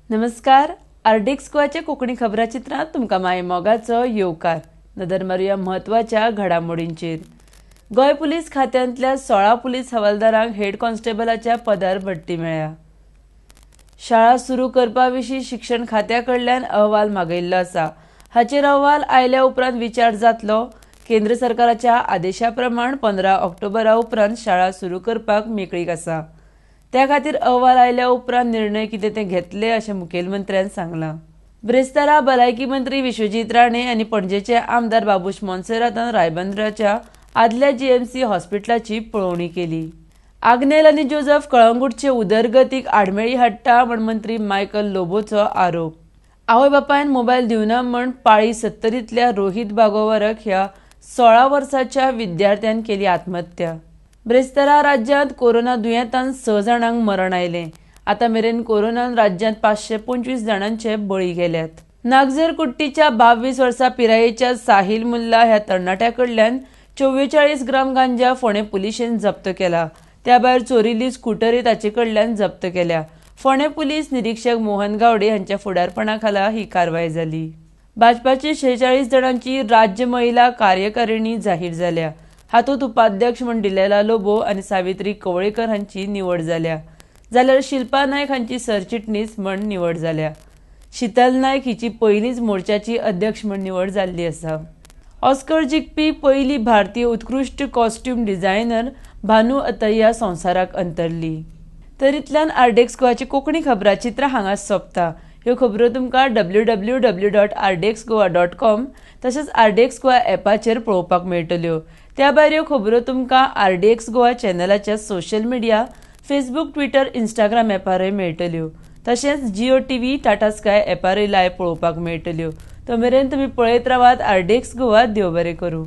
नमस्कार, आरडीएक्स गोवाच्या कोंकणी खबराचित्रांत तुमकां माय मोगाचो येवकार. नदर मारुया म्हत्वाच्या घडामोडींचेर. गोंय पुलीस खात्यांतल्या 16 पुलीस हवालदारांक हेड कॉन्स्टेबलाच्या पदार बडटी मेळ्ळ्या. शाळा सुरू करपा विशीं शिक्षण खात्या कडल्यान अहवाल मागयिल्लो आसा. हाचेर अहवाल आयल्या उपरांत विचार जातलो. केंद्र सरकाराच्या आदेशा प्रमाण 15 ऑक्टोबरा उपरांत शाळा सुरू करपाक मेकळीक आसा. त्या खातीर अहवाल आयल्या उपरांत निर्णय कितें ते घेतले अशें मुखेलमंत्र्यान सांगलां. ब्रेस्तारा भलायकी मंत्री विश्वजीत राणे आनी पणजेचे आमदार बाबूश मोन्सेरातान रायबंदराच्या आदल्या जीएमसी हॉस्पिटलाची पळोवणी केली. आग्नेल आनी जोजफ कळंगूटचे उदरगतीक आडमेळी हाडटा म्हण मंत्री मायकल लोबोचो आरोप. आवय बापायन मोबायल दिवना म्हण पाळी 70तल्या रोहित बागोवरक ह्या 16 वर्साच्या विद्यार्थ्यान केली आत्महत्या. ब्रेस्तारा राज्यांत कोरोना दुयेंतान 6 जाणांक मरण आयलें. आतां मेरेन कोरोनान राज्यांत 525 जाणांचे बळी गेल्यात. नागझर कुट्टीच्या 22 वर्सां पिरायेच्या साहिल मुल्ला ह्या तरणाट्या कडल्यान 44 ग्राम गांजा फोंडें पुलिशेन जप्त केला. त्या भायर चोरिल्ली स्कुटरी ताचे कडल्यान जप्त केल्या. फोंडें पुलीस निरीक्षक मोहन गावडे हांच्या फुडारपणा खाला ही कारवाय जाली. भाजपाची 46 जाणांची राज्य महिला कार्यकारिणी जाहीर जाल्या. हातूंत उपाध्यक्ष म्हण डिलेला लोबो आनी सावित्री कवळेकर हांची निवड जाल्या, जाल्यार शिल्पा नायक हांची सरचिटणीस म्हण निवड जाल्या. शीतल नायक हिची पयलींच मोर्चाची अध्यक्ष म्हण निवड जाल्ली आसा. ऑस्कर जिखपी पयली भारतीय उत्कृश्ट कॉस्ट्यूम डिझायनर भानू अतय्या संवसाराक अंतरली. तर इतल्यान आरडीएक्स गोवाची कोंकणी खबराचित्रां हांगा सोंपता. ह्यो खबरो तुमकां www.rdxgoa.com तशेंच आरडीएक्स गोवा ॲपाचेर पळोवपाक मेळटल्यो. त्या भायर ह्यो खबरो तुमकां आरडीएक्स गोवा चॅनलाच्या social media Facebook, Twitter, Instagram ॲपारय मेळटल्यो. तशेंच जिओ टीव्ही, टाटा स्काय ॲपारय लायव्ह पळोवपाक मेळटल्यो. तो मेरेन तुमी पळयत रावात आरडीएक्स गोवा. देव बरें करूं.